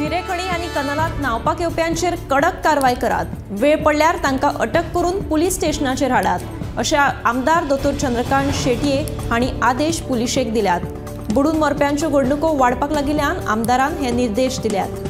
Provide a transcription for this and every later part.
चिरेखणी आनी कनालांत न्हांवपाक येवप्यांचेर कडक कारवाय करात, वेळ पडल्यार तांकां अटक करून पुलीस स्टेशनाचेर हाडात, अशें आमदार दोतोर चंद्रकांत शेटये हांणी आदेश पुलिशेक दिल्यात। बुडून मरप्यांच्यो घडणुको वाडपाक लागिल्ल्यान आमदारान हे निर्देश दिल्यात।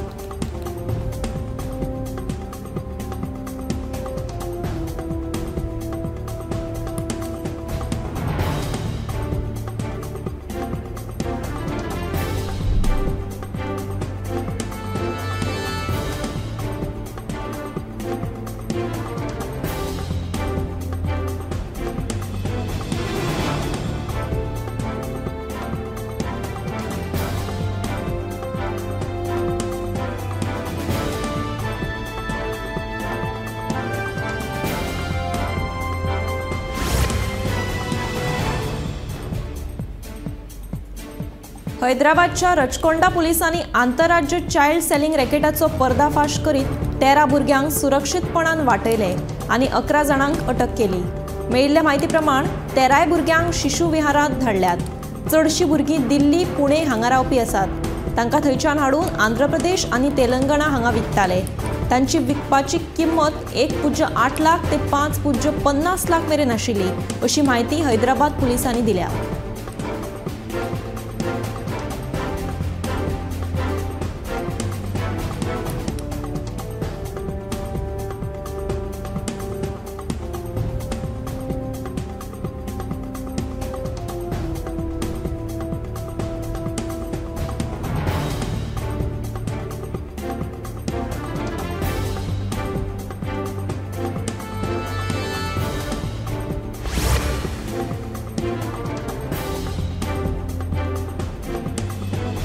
हैदराबादच्या रचकोंडा पुलिसांनी आंतरराज्य चायल्ड सेलिंग रॅकेटाचो पर्दाफाश करीत 13 भुरग्यांक सुरक्षीतपणान वाटयले आनी 11 जाणांक अटक केली। मेळिल्ल्या म्हायती प्रमाण 13 भुरग्यांक शिशु विहारांत धाडल्यात। चडशीं भुरगीं दिल्ली, पुणे हांगा रावपी आसात। तांकां थंयच्यान हाडून आंध्र प्रदेश आनी तेलंगणा हांगा विकताले। तांची विकपाची किंमत 1.8 लाख ते 5.50 लाख मेरेन आशिल्ली, अशी म्हायती हैदराबाद पुलिसांनी दिल्या।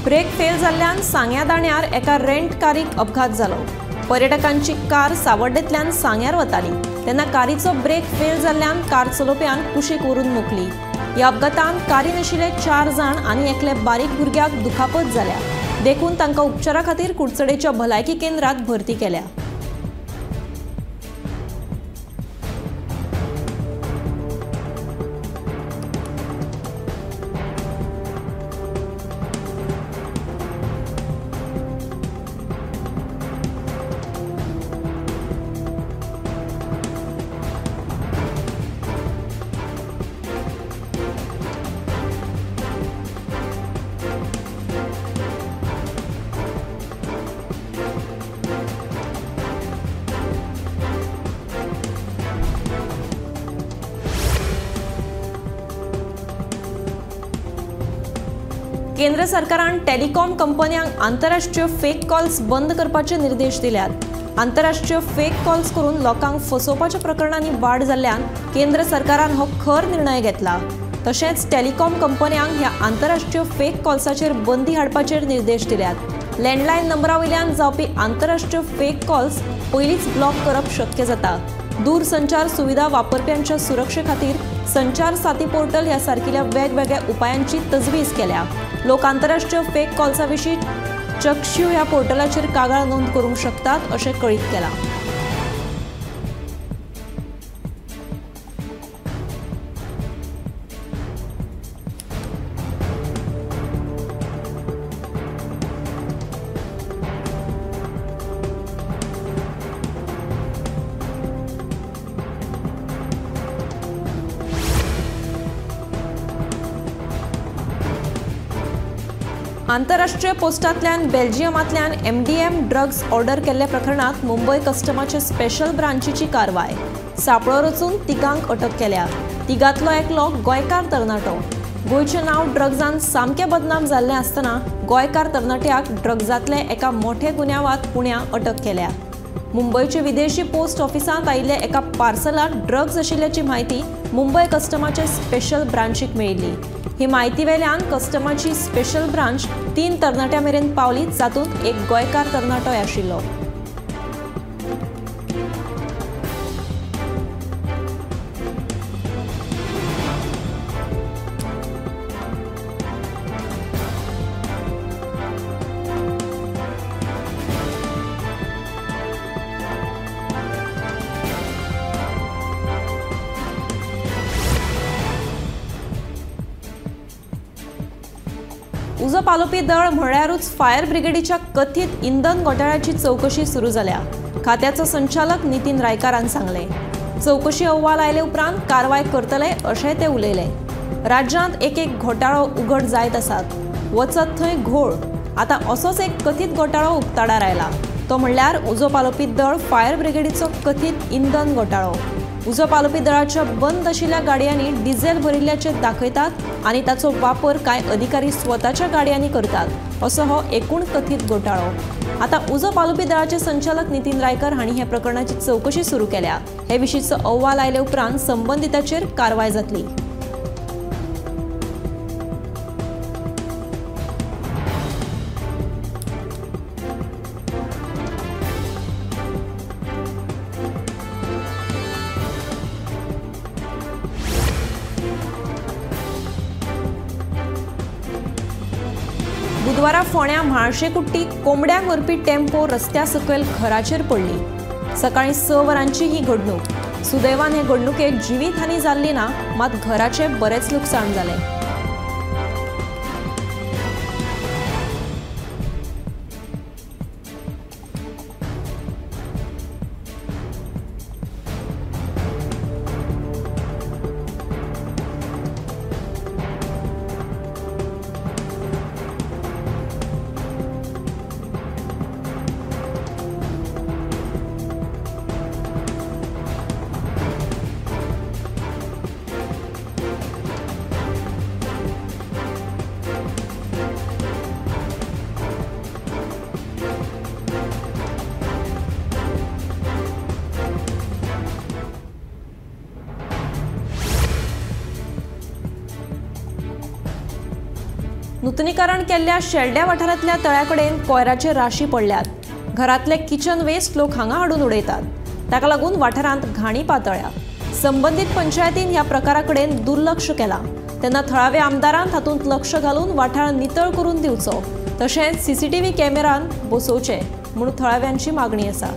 ब्रेक फेल जाल्ल्यान सांग्या दाण्यार एका रेंट कारीक अपघात जालो। पर्यटकांची कार सावर्डेंतल्यान सांग्यार वताली तेन्ना कारीचो ब्रेक फेल जाल्ल्यान कार चलोवप्यान कुशीक व्हरून मोखली। ह्या अपघातान कारीन आशिल्ले 4 जाण आनी एकले बारीक भुरग्याक दुखापत जाल्या, देखून तांकां उपचारा खातीर कुडचडेच्या भलायकी केंद्रात भरती केल्या। केंद्र सरकारान टेलिकॉम कंपन्यांक आंतरराष्ट्रीय फेक कॉल्स बंद करपाचे निर्देश दिल्यात। आंतरराष्ट्रीय फेक कॉल्स करून लोकांक फसोवपाच्या प्रकरणांनी वाड जाल्ल्यान केंद्र सरकारान हो खर निर्णय घेतला। तशेंच टेलिकॉम कंपन्यांक ह्या आंतरराष्ट्रीय फेक कॉल्साचेर बंदी हाडपाचेर निर्देश दिल्यात। लँडलायन नंबरा वयल्यान जावपी आंतरराष्ट्रीय फेक कॉल्स पयलींच ब्लॉक करप शक्य जाता। दूरसंचार सुविधा वापरप्यांच्या सुरक्षे खातीर संचार साथी पोर्टल ह्या सारकिल्या वेगवेगळ्या उपायांची तजवीज केल्या। लोक आंतरराष्ट्रीय फेक कॉल्सा विशीं चक्षु ह्या पोर्टलाचेर कागाळ नोंद करूंक शकतात अशें कळीत केलां। आंतरराष्ट्रीय पोस्टांतल्यान बेल्जियमांतल्यान एमडीएम ड्रग्ज ऑर्डर केल्ल्या प्रकरणात मुंबय कस्टमाचे स्पेशल ब्रांचीची कारवाय। सापळो रचून तिगांक अटक केल्या। तिगांतलो एकलो गोंयकार तरणाटो। गोंयचें नांव ड्रग्जान सामकें बदनाम जाल्लें आसतना गोंयकार तरणाट्याक ड्रग्जांतले एका मोठ्या गुन्यांवांत पुण्या अटक केल्या। मुंबयचे विदेशी पोस्ट ऑफिसांत आयिल्ल्या एका पार्सलांत ड्रग्ज आशिल्ल्याची म्हायती मुंबय कस्टमाचे स्पेशल ब्रांचीक मेळिल्ली। ही म्हायती वेल्यान कस्टमाची स्पेशल ब्रांच 3 तरणाट्यां मेरेन पावली, जातूंत एक गोंयकार तरणाटोय आशिल्लो। उजो पालोवपी दळ म्हळ्यारूच फायर ब्रिगेडीच्या कथीत इंधन घोटाळ्याची चवकशी सुरू जाल्या. खात्याचो संचालक नितीन रायकारान सांगलें, चवकशी अहवाल आयले उपरांत कारवाय करतले अशें ते उलयले. राज्यांत एक एक घोटाळो उघड जायत आसात, वचत थंय घोळ. आतां असोच एक कथीत घोटाळो उक्ताडार आयला, तो म्हणल्यार उजो पालोवपी दळ फायर ब्रिगेडीचो कथीत इंधन घोटाळो. उजो पालोवपी दळाच्या बंद आशिल्ल्या गाडयांनी डिझेल भरिल्ल्याचें दाखयतात आनी ताचो वापर कांय अधिकारी स्वताच्या गाडयांनी करतात, असो हो एकूण कथीत घोटाळो. आतां उजो पालोवपी दळाचे संचालक नितीन रायकर हांणी ह्या प्रकरणाची चवकशी सुरू केल्या. हे विशींचो अहवाल आयले उपरांत संबंदिताचेर कारवाय जातली. बुधवारा फोंड्या म्हाळशेकुट्टी कोंबड्यांक व्हरपी टेम्पो रस्त्या सकयल घराचेर पडली. सकाळीं 6 वरांची ही घडणूक. सुदैवान हे घडणुकेक जिवीत हानी जाल्ली ना, मात घराचें बरेंच लुकसाण जालें. नूतनीकरण केल्ल्या शेल्ड्या वाठारांतल्या तळ्या कडेन कोयराचे राशी पडल्यात. घरांतले किचन वेस्ट लोक हांगा हाडून उडयतात, ताका लागून वाठारांत घाणी पातळ्या. संबंदीत पंचायतीन ह्या प्रकारा कडेन दुर्लक्ष केलां. तेन्ना थळाव्या आमदारान तातूंत लक्ष घालून वाठार नितळ करून दिवचो, तशेंच सीसीटीव्ही कॅमेरान बसोवचे म्हूण थळाव्यांची मागणी आसा.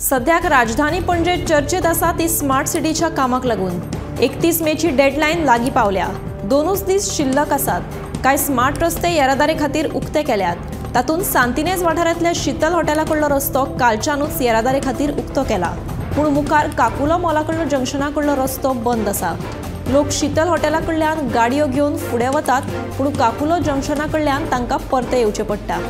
सद्याक राजधानी पणजे चर्चेत आसा ती स्मार्ट सिटीच्या कामाक लागून. 31 मेची डेडलायन लागीं पावल्या. 2 दीस शिल्लक आसात. कांय स्मार्ट रस्ते येरादारी खातीर उक्ते केल्यात. तातूंत सांतिनेज वाठारांतल्या शीतल हॉटेला कडलो रस्तो कालच्यानूच येरादारी खातीर उक्तो केला, पूण मुखार काकुलो मॉला कडलो जंक्शना कडलो रस्तो बंद आसा. लोक शीतल हॉटेला कडल्यान गाडयो घेवन फुडें वतात, पूण काकुलो जंक्शना कडल्यान तांकां परते येवचें पडटा.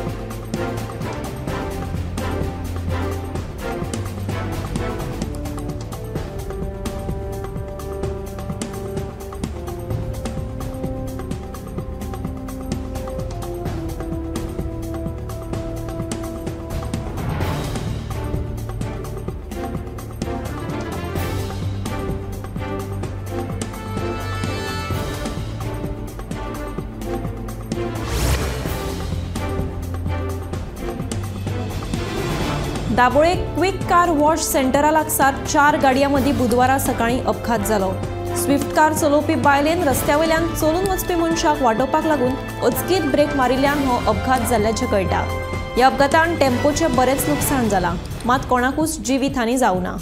दाबोळे क्विक कार वॉश सेंटरा लागसार 4 गाडयां मदीं बुधवारा सकाळीं अपघात जालो. स्विफ्ट कार चलोवपी बायलेन रस्त्या वयल्यान चलून वचपी मनशाक वाटोवपाक लागून अचकीत ब्रेक मारिल्ल्यान हो अपघात जाल्ल्याचें कळटा. ह्या अपघातान टेम्पोचें बरेंच लुकसाण जालां, मात कोणाकूच जिवीत हानी जावना.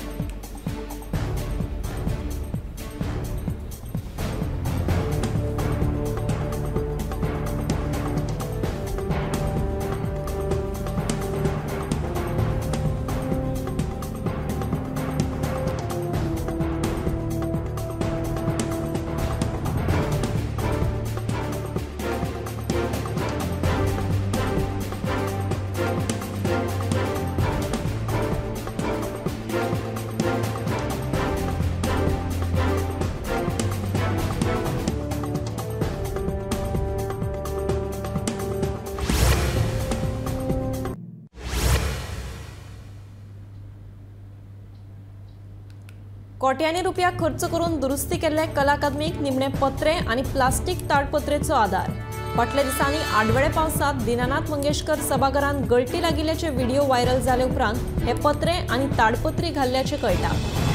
कोट्यांनी रुपया खर्च करून दुरुस्ती केल्ले कला अकादमीक निमणे पत्रे आनी प्लास्टीक ताडपत्रेचो आदार। फाटल्या दिसांनी आडवेळे पावसांत दीनानाथ मंगेशकर सभाघरांत गळटी लागिल्ल्याचे व्हिडिओ व्हायरल जाले उपरांत हे पत्रे आनी ताडपत्री घाल्ल्याचें कळटा।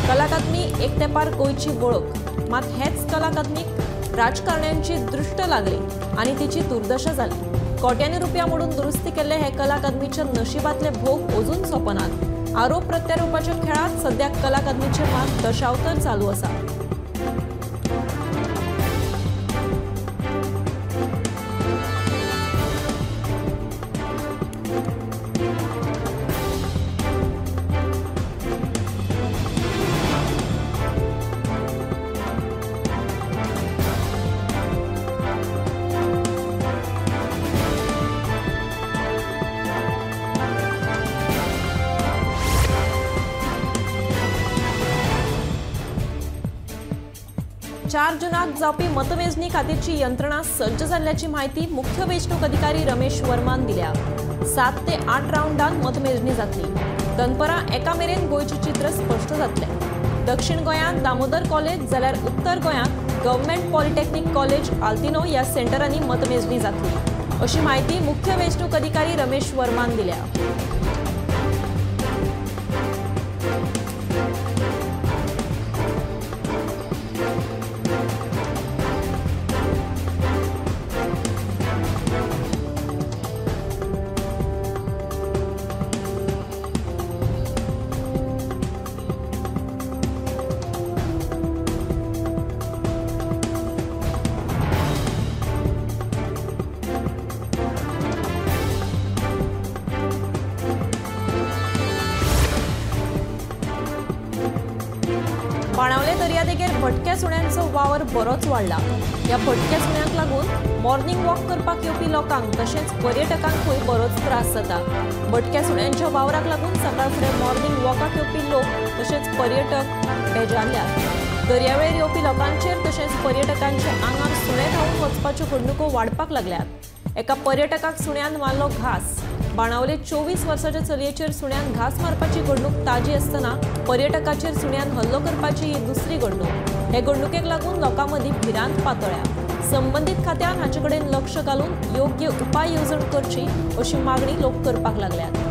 कला अकादमी एक तेंपार गोंयची वळख, मात हेच कला अकादमीक राजकारण्यांची दृश्ट लागली आनी तिची दुर्दशा जाली। कोट्यांनी रुपया मोडून दुरुस्ती केल्ले हे कला अकादमीच्या नशिबांतले भोग अजून सोंपनात। आरोप प्रत्यारोपाच्या खेळात सध्या कला अकादमीचे मात दशावतार चालू आसा। चार जूनाक जावपी मतमेजणी खातीरची यंत्रणा सज्ज जाल्ल्याची म्हायती मुख्य वेंचणूक अधिकारी रमेश वर्मान दिल्या। 7 ते 8 रावंडांत मतमेजणी जातली। दनपरां 1 मेरेन गोंयचें चित्र स्पश्ट जातलें। दक्षिण गोंयांत दामोदर कॉलेज जाल्यार उत्तर गोंयांत गव्हर्नमेंट पॉलिटेक्निक कॉलेज आल्तिनो ह्या सेंटरांनी मतमेजणी जातली, अशी म्हायती मुख्य वेंचणूक अधिकारी रमेश वर्मान दिल्या। बाणावले दर्यादेगेर भटक्या सुण्यांचो वावर बरोच वाडला। ह्या भटक्या सुण्यांक लागून मॉर्निंग वॉक करपाक येवपी लोकांक तशेंच पर्यटकांकूय बरोच त्रास जाता। भटक्या सुण्यांच्या वावराक लागून सकाळ फुडें मॉर्निंग वॉकाक येवपी लोक तशेंच पर्यटक बेजारल्यात। दर्यावेळेर येवपी लोकांचेर तशेंच पर्यटकांच्या आंगार सुणे धांवून वचपाच्यो घडणुको वाडपाक लागल्यात। एका पर्यटकाक सुण्यान मारलो घास। बाणावले 24 वर्साच्या चलयेचेर सुण्यान घास मारपाची घडणूक ताजी आसतना पर्यटकाचेर सुण्यान हल्लो करपाची ही दुसरी घडणूक। हे घडणुकेक लागून लोकां मदीं भिरांत पातळ्या। संबंदीत खात्यान हाचे कडेन लक्ष घालून योग्य उपाय येवजण करची अशी मागणी लोक करपाक लागल्यात।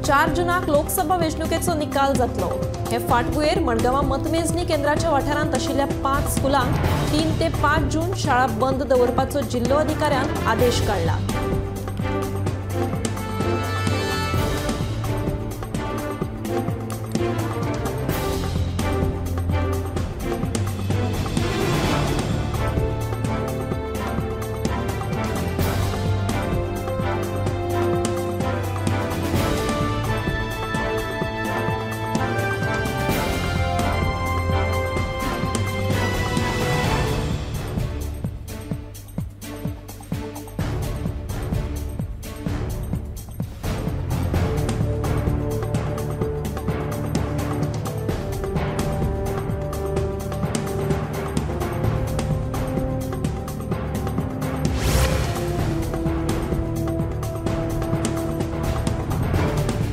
चार जूनाक लोकसभा वेंचणुकेचो निकाल जातलो। हे फाटभुंयेर मडगांवां मतमेजणी केंद्राच्या वाठारांत आशिल्ल्या 5 स्कुलांक 3 ते 5 जून शाळा बंद दवरपाचो जिल्लो अधिकाऱ्यान आदेश काडला।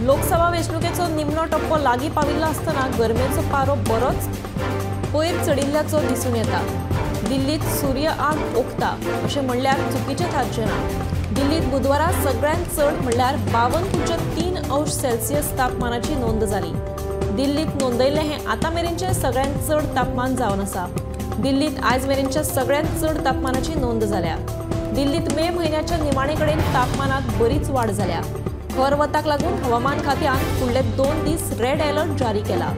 लोकसभा वेंचणुकेचो निमणो टप्पो लागीं पाविल्लो आसतना गरमेचो पारो बरोच पयर चडिल्ल्याचो दिसून येता। दिल्लीत सूर्य आग ओंकता अशें म्हणल्यार चुकीचें थारचें ना। दिल्लीत बुधवारा सगळ्यांत चड म्हणल्यार 52.3 अंश सेल्सियस तापमानाची नोंद जाली। दिल्लीत नोंदयल्लें हें आतां मेरेनचें सगळ्यांत चड तापमान जावन आसा। दिल्लीत आयज मेरेनच्या सगळ्यांत चड तापमानाची नोंद जाल्या। दिल्लीत मे म्हयन्याच्या निमाणे कडेन तापमानांत बरीच वाड जाल्या। खर वताक लागून हवामान खात्यान फुडले 2 दीस रेड अलर्ट जारी केला।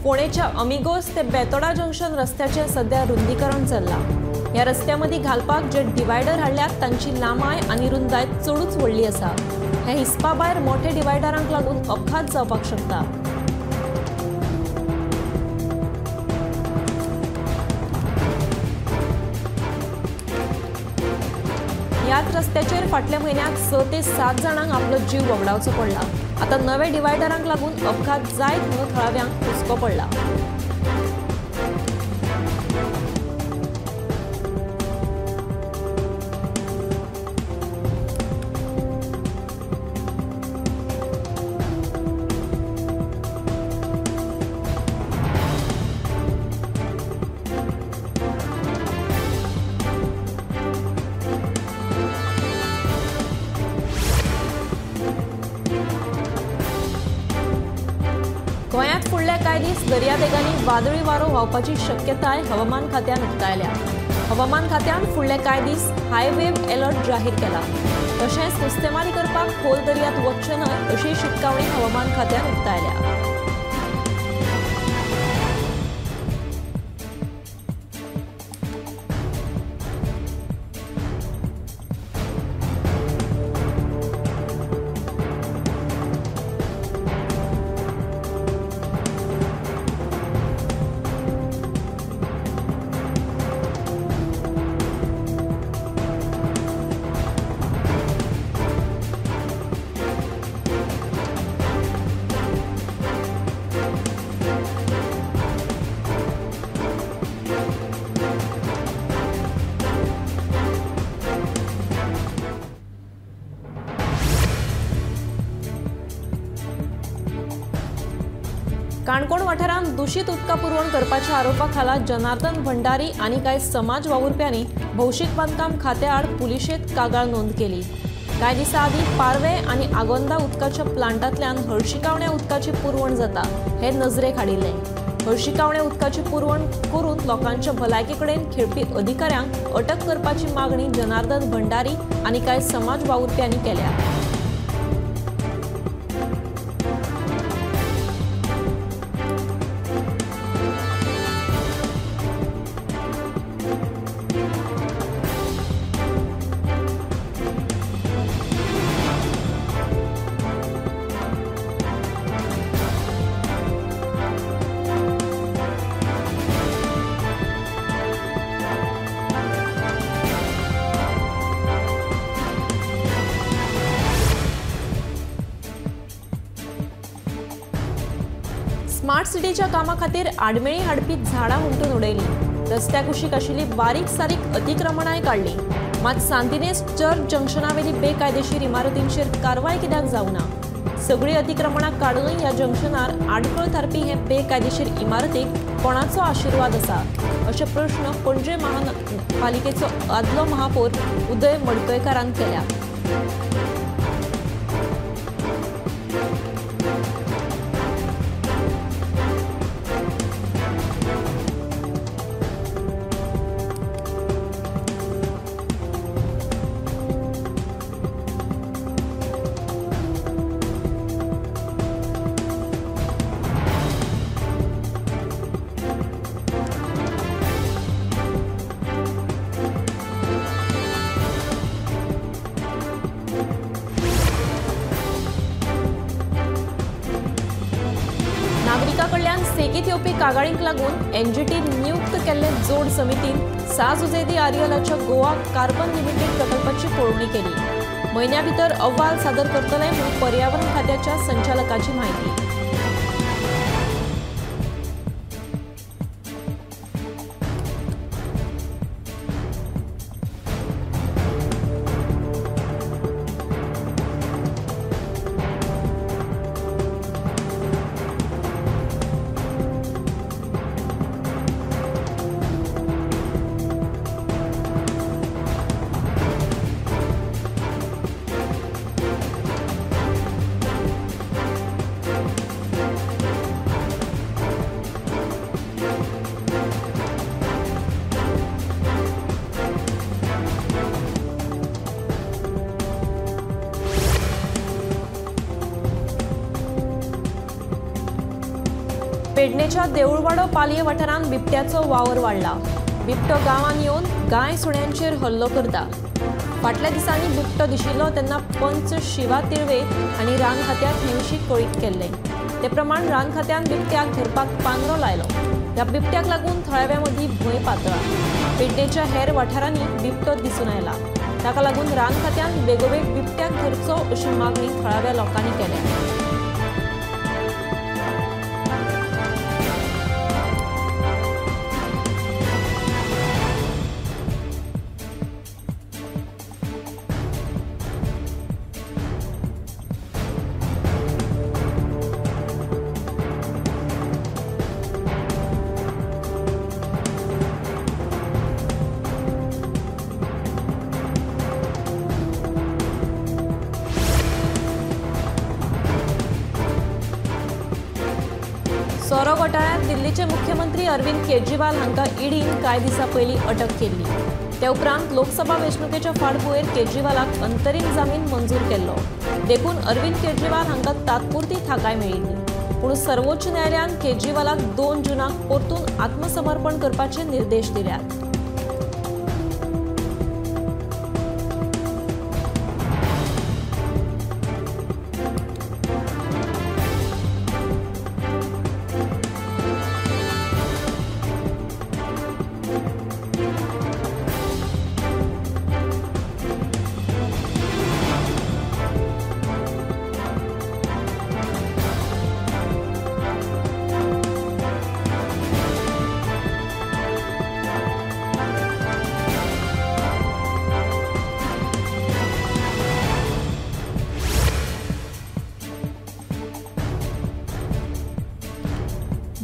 फोंडेच्या अमिगोस ते बेतोडा जंक्शन रस्त्याचें सध्या रुंदीकरण चल्लां. ह्या रस्त्या मदीं घालपाक जे डिवायडर हाडल्यात तांची लांबाय आनी रुंदाय चडूच व्हडली आसा. हे हिसपा भायर मोठे डिवायडरांक लागून अपघात जावपाक शकता. ह्याच रस्त्याचेर फाटल्या म्हयन्याक 6 ते 7 जाणांक आपलो जीव वगडावचो पडला. आतां नवे डिवायडरांक लागून अपघात जायत म्हणून थळाव्यांक हुस्को पडला. गोंयांत फुडल्या कांय दीस दर्यादेगांनी वादळी वारो व्हांवपाची शक्यताय हवामान खात्यान उक्तायल्या. हवामान खात्यान फुडले कांय दीस हाय वेव अलर्ट जाहीर केला. तशेंच नुस्तेमारी करपाक खोल दर्यांत वचचें न्हय अशी शिटकावणी हवामान खात्यान उक्तायल्या. काणकोण वाठारांत दूषित उदका पुरवण करपाच्या आरोपा खाला जनार्दन भंडारी आनी कांय समाज वावुरप्यांनी भौशीक बांदकाम खात्या आड पुलिशेंत कागाळ नोंद केली. कांय दिसां आदीं पारवे आनी आगोंदा उदकाच्या प्लांटांतल्यान हळशिकावण्या उदकाची पुरवण जाता हें नजरेक हाडिल्लें. हळशिकावण्या उदकाची पुरवण करून लोकांच्या भलायके कडेन खेळपी अधिकाऱ्यांक अटक करपाची मागणी जनार्दन भंडारी आनी कांय समाज वावुरप्यांनी केल्या. स्मार्ट सिटीच्या कामा खातीर आडमेळी हाडपी झाडां हुमटून उडयली. रस्त्या कुशीक आशिल्ली बारीक सारीक अतिक्रमणांय काडली. मात सांतिनेज चर्च जंक्शनावेली बेकायदेशीर इमारतींचेर कारवाय कित्याक जावना? सगळीं अतिक्रमणां काडूनय ह्या जंक्शनार आडखळ थारपी हे बेकायदेशीर इमारतीक कोणाचो आशिर्वाद आसा अशे प्रश्न पणजे महापालिकेचो आदलो महापौर उदय मडकयकारान केल्या. नागरिकां कडल्यान सेगीत येवपी कागाळींक लागून एनजीटी नियुक्त केल्ले जोड समितीन सा जुझे दी आरियलाच्या गोवा कार्बन लिमिटेड प्रकल्पाची पळोवणी केली. म्हयन्या भितर अहवाल सादर करतले म्हूण पर्यावरण खात्याच्या संचालकाची म्हायती. पेडणेच्या देऊळवाडो पालये वाठारांत बिबट्याचो वावर वाडला. बिबटो गांवांत येवन गाय सुण्यांचेर हल्लो करता. फाटल्या दिसांनी बिबटो दिशिल्लो तेन्ना पंच शिवा तिळवे आनी रान खात्याक हे विशीं कळीत केल्लें. ते प्रमाण रान खात्यान बिबट्याक धरपाक पांदरो लायलो. ह्या बिबट्याक लागून थळाव्या मदीं भंय पातळा. पेडणेच्या हेर वाठारांनी बिबटो दिसून आयला. ताका लागून रान खात्यान बेगोबेग बिबट्याक धरचो अशी मागणी थळाव्या लोकांनी केल्या. सोरो घोटाळ्यांत दिल्लीचे मुख्यमंत्री अरविंद केजरीवाल हांकां ईडीन कांय दिसां पयलीं अटक केल्ली. ते उपरांत लोकसभा वेंचणुकेच्या फाटभुंयेर केजरीवालाक अंतरीम जामीन मंजूर केल्लो. देखून अरविंद केजरीवाल हांकां तात्पुरती थाकाय मेळिल्ली. पूण सर्वोच्च न्यायालयान केजरीवालाक 2 जूनाक परतून आत्मसमर्पण करपाचे निर्देश दिल्यात.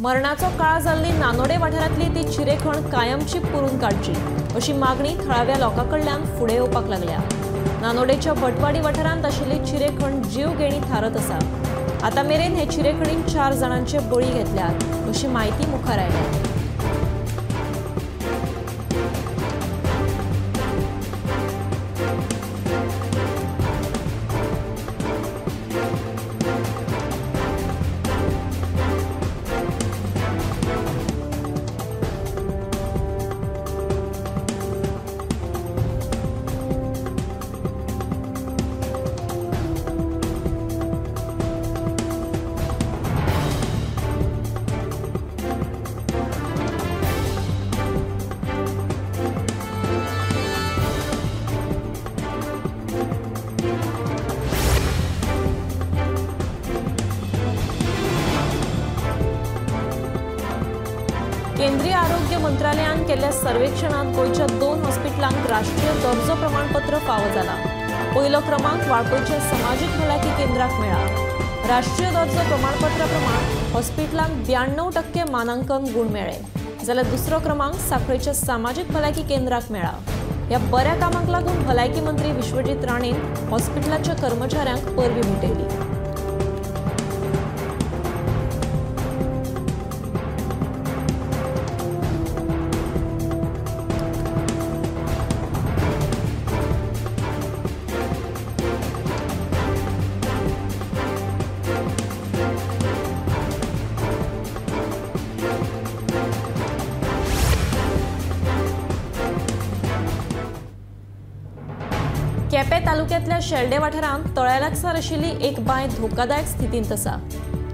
मरणाचो काळ जाल्ली नानोडे वाठारांतली ती चिरेखण कायमची पुरून काडची अशी मागणी थळाव्या लोकां कडल्यान फुडें येवपाक लागल्या. नानोडेच्या भटवाडी वाठारांत आशिल्ली चिरेखण जीवघेणी थारत आसा. आतां मेरेन हे चिरेखणीन 4 जाणांचे बळी घेतल्यात अशी म्हायती मुखार आयल्या. केंद्रीय आरोग्य मंत्रालयान केल्ल्या सर्वेक्षणांत गोंयच्या 2 हॉस्पिटलांक राष्ट्रीय दर्जो प्रमाणपत्र फावो जाला. पयलो क्रमांक वाळपयच्या समाजीक भलायकी केंद्राक मेळ्ळा. राष्ट्रीय दर्जो प्रमाणपत्रा प्रमाण हॉस्पिटलांक 92% मानांकन गूण मेळ्ळे, जाल्यार दुसरो क्रमांक साखळेच्या सामाजीक भलायकी केंद्राक मेळ्ळा. ह्या बऱ्या कामाक लागून भलायकी मंत्री विश्वजीत राणेन हॉस्पिटलाच्या कर्मचाऱ्यांक परबीं भेटयली. केपें तालुक्यांतल्या शेल्डे वाठारांत तळ्या लागसार आशिल्ली एक बांय धोकादायक स्थितींत आसा.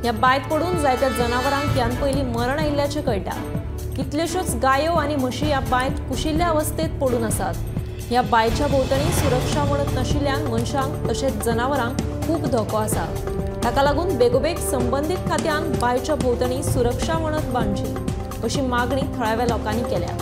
ह्या बांयत पडून जायत्या जनावरांक ह्यान पयलीं मरण आयिल्ल्याचें कळटा. कितल्योश्योच गायो आनी म्हशी ह्या बांयत कुशिल्ल्या अवस्थेंत पडून आसात. ह्या बांयच्या भोंवतणी सुरक्षा वणत नाशिल्ल्यान मनशांक तशेंच जनावरांक खूब धोको आसा. ताका लागून बेगोबेग संबंदीत खात्यान बांयच्या भोंवतणी सुरक्षा वणत बांदची अशी मागणी थळाव्या लोकांनी केल्या.